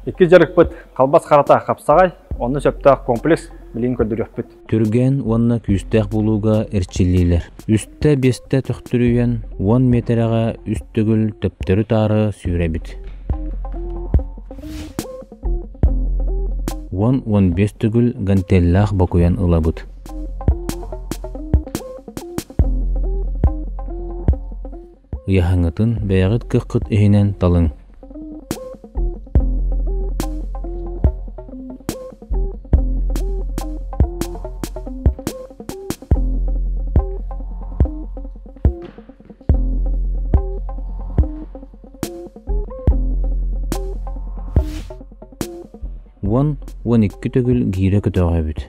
Иккис дьарыкпыт халбас харата хапсаҕай, онно сөптөөх комплекс билигин көрдөрүөхпүт. Түргэн уонна күүстээх буолууга эрчиллиилэр. Үстэ-биэстэ төхтүрүйэн, 10 миэтэрэҕэ үс төгүл төптөрү-таары сүүрэбит. 10-15 төгүл гантеллаах бокуйан ылабыт. Ыйаһыҥҥытын бэйэҕит кыаххыт иһинэн талыҥ. 10-12 төгүл гиирэ көтөҕөбүт.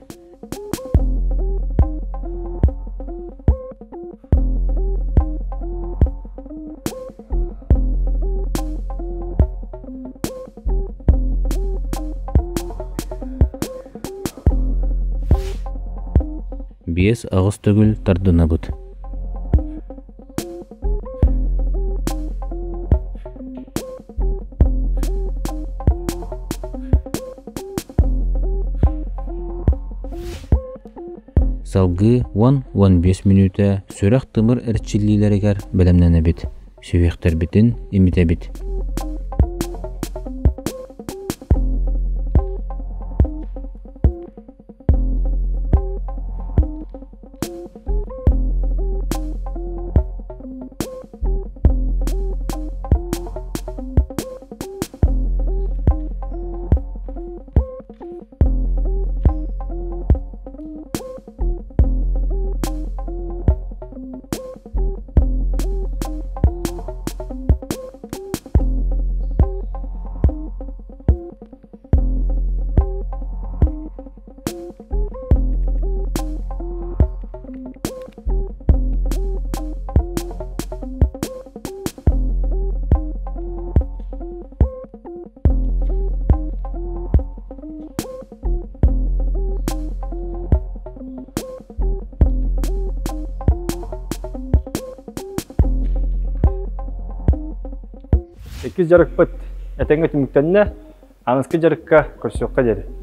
5-8 төгүл тардынабыт. Салгыы 10-15 мүнүүтэ сүрэх-тымыр эрчиллиилэригэр бэлэмнэнэбит, сүһүөхтэрбитин имитэбит. Иккис дьарыкпыт этэҥҥэ түмүктэннэ. Аныгыскы дьарыкка көрсүөххэ диэри.